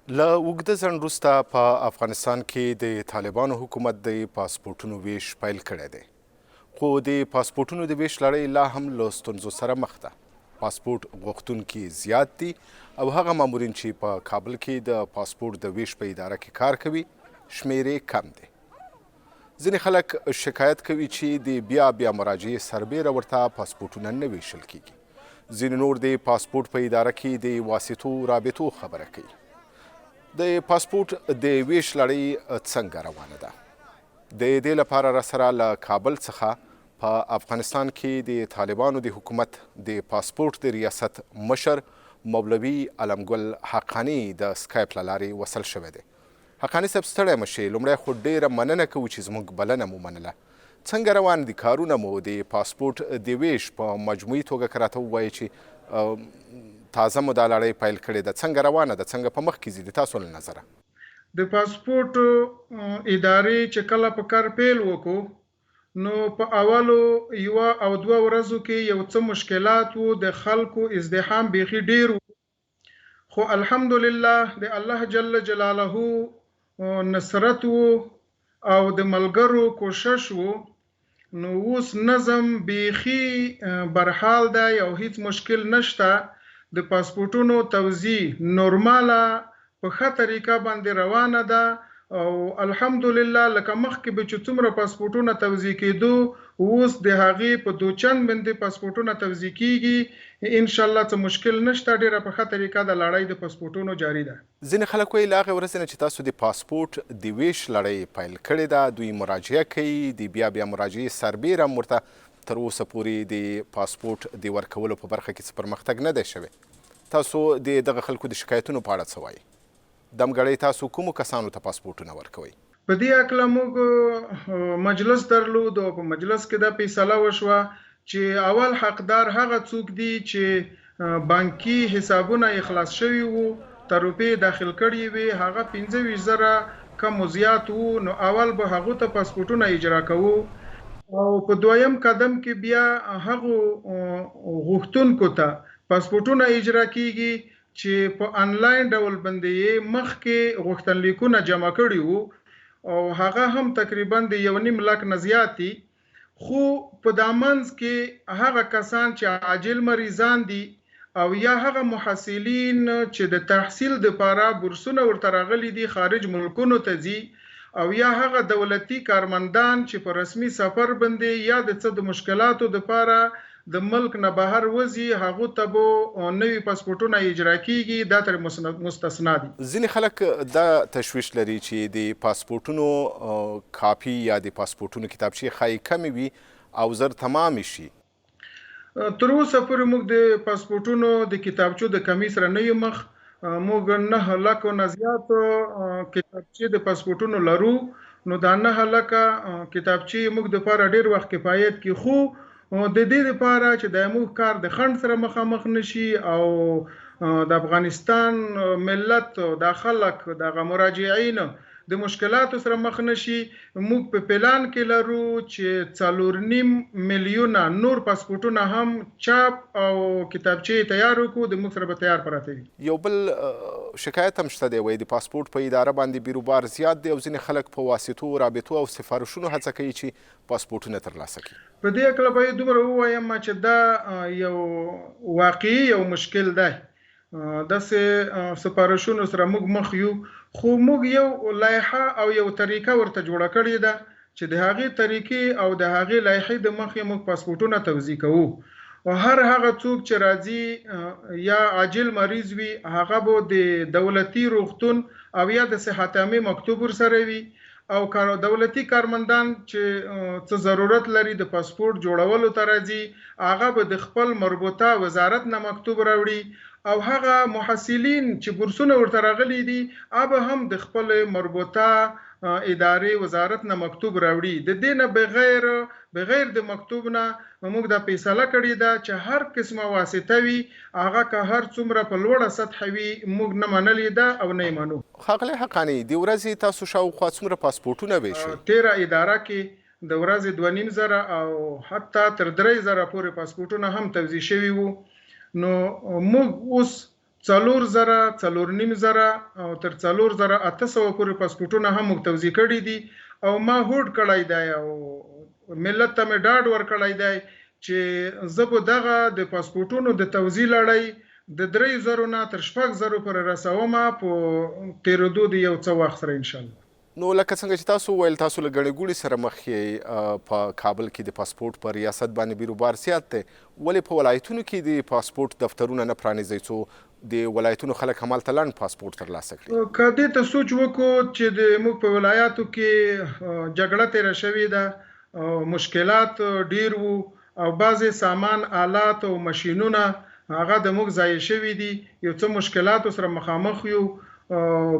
له اوږده ځنډ وروسته په افغانستان کې د طالبانو حکومت د پاسپورټونو ویش پیل کړی دی. خو د پاسپورټونو د ویش لړۍ لا هم له ستونزو سره مخ ده. پاسپورټ غوښتونکي زیات دي او هغه مامورین چې په کابل کې د پاسپورټ د ویش په اداره کې کار کوي، شمېر یې کم دی. ځینې خلک شکایت کوي چې د بیا بیا مراجعې سربېره ورته پاسپورټونه نه ویشل کیږي. ځینې نور د پاسپورټ په اداره کې د واسطو رابطو خبره کوي. د پاسپورټ د ویش لړۍ څنګه روانه ده؟ د دې لپاره راسره له کابل څخه په افغانستان کې د طالبانو د حکومت د پاسپورټ د ریاست مشر مولوي علم ګل حقاني د سکایپ له لارې وصل شوی دی. حقاني صاحب ستړی مه شې، لومړی خو ډېره مننه کوو چې زموږ بلنه مو منله. څنګه روان دي کارونه مو د پاسپورټ د وېش په مجموعي توګه که راته ووایې چې تازه مو دا لړۍ پیل کړې ده، څنګه روانه ده، څنګه په مخ کې ځي د تاسو له نظره؟ د پاسپورټ ادارې چې کله په کار پیل وکړو نو په اولو یوه او دوه ورځو کې یو څه مشکلات وو، د خلکو ازدحام بیخي ډېر وو، خو الحمدلله د الله جل جلاله نصرت وو او د ملګرو کوشش وو نو اوس نظم بیخي برحال دی او هیڅ مشکل نشته، د پاسپورټونو توزیع نورماله په ښه طریقه باندې روانه ده او الحمدلله لکه مخکې به چې څومره پاسپورټونه توزیع کېدو اوس د هغې په دوچند باندې پاسپورټونه توزیع کېږي، ان شاءالله څه مشکل نشته، ډېره په ښه طریقه د لړۍ د پاسپورټونو جاري ده. ځینې خلک وایي له هغې ورځې نه چې تاسو د پاسپورټ د وېش لړۍ پیل کړې ده دوی مراجعه کوي، د بیا بیا مراجعې سربېره هم ورته تر اوسه پورې د پاسپورټ د ورکولو په برخه کې څه پرمختګ نه دی شوی. تاسو د دغه خلکو د شکایتونو په اړه څه وایئ؟ دمګړۍ تاسو کومو کسانو ته پاسپورټونه ورکوئ؟ په دې هکله موږ مجلس درلود او په مجلس کې دا فیصله وشوه چې اول حقدار هغه څوک دي چې بانکي حسابونه یې خلاص شوي وو، ته روپې یې داخل کړې وې، هغه 25 زره کم و زیات وو، نو اول به هغو ته پاسپورټونه اجرا کوو او په دویم قدم کې بیا هغو غوښتونکو ته پاسپورټونه اجرا کیږي چې په انلاین ډول باندې یې مخکې غوښتنلیکونه جمع کړي وو او هغه هم تقریبا د یو نیم لک نه زیات دي، خو په دا منځ کې هغه کسان چې عاجل مریضان دي او یا هغه محصلین چې د تحصیل دپاره بورسونه ورته راغلي دي خارج ملکونو ته ځي او یا هغه دولتي کارمندان چې په رسمي سفر باندې یا د څه د مشکلاتو دپاره د ملک نه بهر وځي هغو ته به نوي پاسپورټونه اجرا کیږي دا ترې مستثنا دي. ځینې خلک دا تشویش لري چې د پاسپورټونو کاپي یا د پاسپورټونو کتابچې ښايي کمې وي او زر تمامې شي. تر اوسه پورې موږ د پاسپورټونو د کتابچو د کمي سره نه یو مخ، موږ 9 لکو نه زیات کتابچې د پاسپورټونو لرو، نو دا 9 لکه کتابچې موږ دپاره ډیر وخت کفایت کړي، خو د دې لپاره چې د موږ کار د خنډ سره مخامخ نشي او د افغانستان ملت دا خلک دغه مراجعین د مشکلاتو سره مخ نشي، موږ په پلان کې لرو چې 4.5 میلیونه نور پاسپورټونه هم چاپ او کتابچې یې تیار وکړو، د موږ سره به تیار پراته وي. یو بل شکایت هم شته دی، وایي د پاسپورټ په اداره باندې بیروبار زیات دی او ځینې خلک په واسطو، رابطو او سفارشونو هڅه کوي چې پاسپورټونه ترلاسه کړي. په دې هکله باید دومره ووایم چې دا یو واقعي یو مشکل دی، داسې سفارشونو سره موږ مخ یو، خو موږ یو لایحه او یو طریقه ورته جوړه کړې ده چې د هغې طریقې او د هغې لایحې د مخې موږ پاسپورټونه توزیع کوو. هر هغه څوک چې راځي یا عاجل مریض وي هغه به د دولتي روغتون او یا د صحت عامې مکتوب ورسره وي، او دولتي کارمندان چې څه ضرورت لري د پاسپورټ جوړولو ته راځي هغه به د خپل مربوطه وزارت نه مکتوب راوړي، او هغه محصلین چې بورسونه ورته راغلي دي هغه به هم د خپل مربوطه ادارې وزارت نه مکتوب راوړي. د دې نه بغیر د مکتوب نه موږ دا فیصله کړې ده چې هر قسمه واسطه وي هغه که هر څومره په لوړه سطح وي موږ نه منلې ده او نه یې منو. ښاغلی حقاني، د ورځې تاسو شاوخوا څومره پاسپورټونه وېشئ؟ تېره اداره کې د ورځې 2500 او حتی تر 3000 پورې پاسپورټونه هم توزیع شوي وو، نو موږ اوس 4000، څلور نیم زره او تر 4800 پورې پاسپورټونه هم موږ توزیع کړي دي او ما هوډ کړی دی او ملت ته مې ډاډ ورکړی دی چې زه به دغه د پاسپورټونو د توزیع لړۍ د 3000 نه تر 6000 پورې رسوم په تېرېدو د یو څه وخت سره انشاالله. نو لکه څنګه چې تاسو وویل، تاسو له ګڼې ګوڼې سره مخ یئ، په کابل کې د پاسپورټ په ریاست باندې بیروبار زیات دی، ولې په ولایتونو کې د پاسپورټ دفترونه نه پرانیزئ څو د ولایتونو خلک همالته لنډ پاسپورټ ترلاسه کړي؟ که دې ته سوچ وکړو چې د موږ په ولایاتو کې جګړه تېره شوې ده، مشکلات ډېر وو او بعضې سامان آلات او ماشینونه هغه د موږ ضایع شوي دي، یو څه مشکلاتو سره مخامخ یو،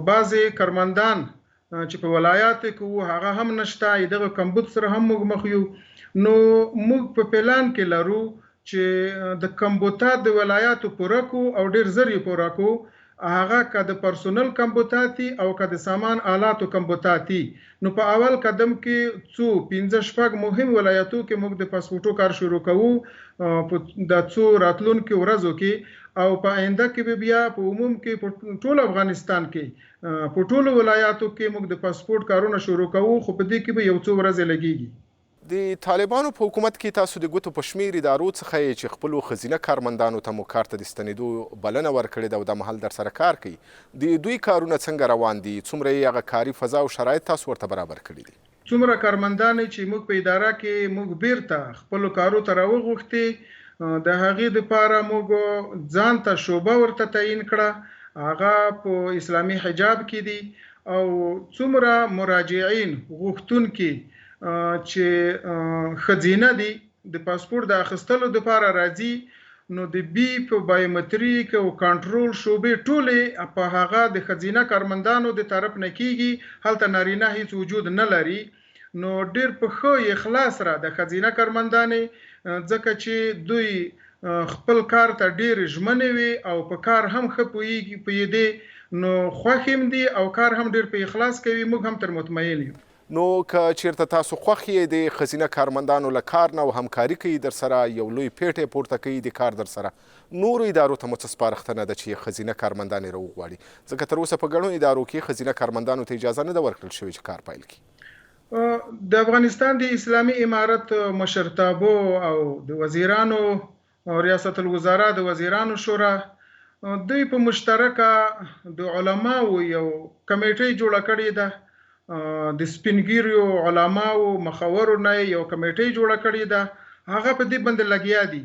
بعضې کارمندان چې په ولایاتو کې وو هغه هم نشته، دغه کمبود سره هم موږ مخ یو. نو موږ په پلان کې لرو چې د کمبوتات د ولایاتو پوره کو او ډیر زر یې پوره کو، هغه که د پرسونل کمبوتات دي او که د سامان آلاتو کمبوتات دي. نو په اول قدم کې څو 5 شپږ مهم ولایتو کې موږ د پاسپورټو کار شروع کوو په د څو راتلونکو ورځو کې، او په آینده کې به بیا په عموم کې په ټول افغانستان کې په ټولو ولایاتو کې موږ د پاسپورټ کارونه شروع کوو، خو په دې کې به یو څو ورځې لګیږي. د طالبانو په حکومت کې تاسو د ګوتو په شمېر ادارو څخه یې چې خپلو ښځینه کارمندانو ته مو کار ته د ستنېدو بلنه ورکړې ده او دا مهال درسره کار کوي، د دوی کارونه څنګه روان دي؟ څومره یې هغه کاري فضا او شرایط تاسو ورته برابر کړي دي؟ څومره کارمندان چې موږ په اداره کې موږ بیرته خپلو کارو ته راوغوښتې، د هغې دپاره موږ ځان ته شعبه ورته تعین کړه، هغه په اسلامي حجاب کې دي، او څومره مراجعین غوښتونکي چې ښځینه دي د پاسپورټ د اخیستلو دپاره راځي، نو د بی په بایومتریک او کنټرول شعبې ټولې په هغه د ښځینه کارمندانو د طرف نه کیږي، هلته نارینه هیڅ وجود نه لري. نو ډیر په ښه اخلاص را د ښځینه کارمندانې، ځکه چې دوی خپل کار ته ډیر ژمنې وي او په کار هم ښه پوهېدې، نو خوښ هم دي او کار هم ډیر په اخلاص کوي، موږ هم تر مطمئن یو. نو که چیرته تاسو خوښ یې د ښځینه کارمندانو له کار نه او همکاري کوي درسره، یو لوی پېټی پورته کوي د کار درسره، نورو ادارو ته مو څه سپارښتنه ده چې ښځینه کارمندان یې راوغواړي؟ ځکه تر اوسه په ګڼو ادارو کې ښځینه کارمندانو ته اجازه نه ده ورکړل شوې چې کار پیل کړي. د افغانستان د اسلامي امارت مشرتابو او د وزیرانو ریاست الوزرا د وزیرانو شورا دوی په مشترکه د علماو یو کمیټه جوړه کړې ده، د سپینګیریو علماو مخورو نه یو کمیټه جوړه کړې ده، هغه په دې باندې لګیا دي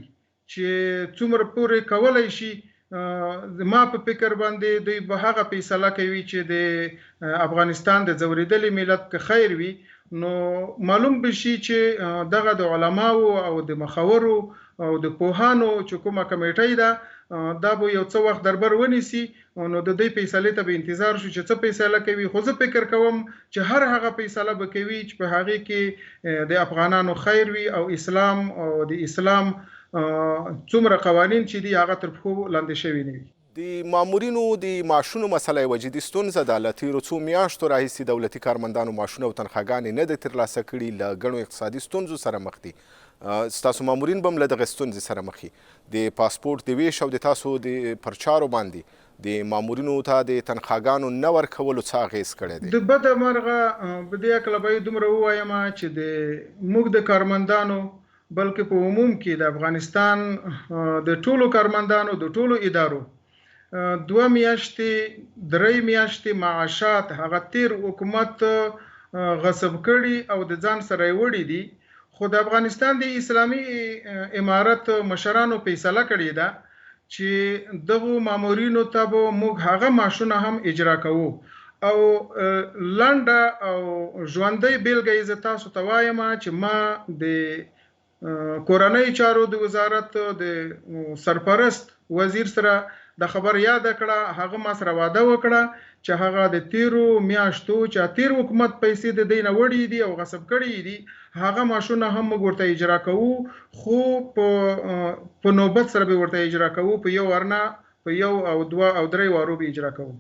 چې څومره پورې کولی شي. زما په فکر باندې دوی به هغه فیصله کوي چې د افغانستان د ځورېدلي ملت که خیر وي، نو معلوم به شي چې دغه د علماو او د مخورو او د پوهانو چې کومه کمیټه ده دا به یو څه وخت دربر ونیسي، نو د دوی فیصلې ته به انتظار شو چې څه فیصله کوي. خو زه فکر کوم چې هر هغه فیصله به کوي چې په هغې کې د افغانانو خیر وي او اسلام او د اسلام څومره قوانین چې دي هغه تر پښو لاندې شوي نه وي. د مامورینو د معاشونو مسله یوه جدي ستونزه ده. له تېرو څو میاشتو راهیسې دولتي کارمندانو معاشونه او تنخواګانې نه دي ترلاسه کړي، له ګڼو اقتصادي ستونزو سره مخ دي. ستاسو مامورین به هم له دغې ستونزې سره مخ وي. د پاسپورټ د ویش او د تاسو د پر چارو باندې د مامورینو ته د تنخواګانو نه ورکولو څه اغېز کړی دی؟ د بده مرغه په دې هکله باید دومره ووایم چې د موږ د کارمندانو بلکې په عموم کې د افغانستان د ټولو کارمندانو د ټولو ادارو 2 میاشتې 3 میاشتې معاشات هغه تیر حکومت غصب کړي او د ځان سره یې وړي دي. خو د افغانستان د اسلامي امارت مشرانو فیصله کړې ده چې دغو مامورینو ته به موږ هغه معاشونه هم اجرا کوو. او لنډه او ژوندۍ بېلګه یې زه تاسو ته وایم چې ما د کورنۍ چارو د وزارت د سرپرست وزیر سره د خبر یاده کړه، هغه ما سره وعده وکړه چې هغه د تیرو میاشتو چې تیر حکومت پیسې د دوی نه وړي دي او غصب کړي دي هغه معاشونه هم موږ ورته اجرا کوو، خو په نوبت سره به ورته اجرا کوو، په یو ورنه په 1 او 2 او 3 وارو به اجرا کوو.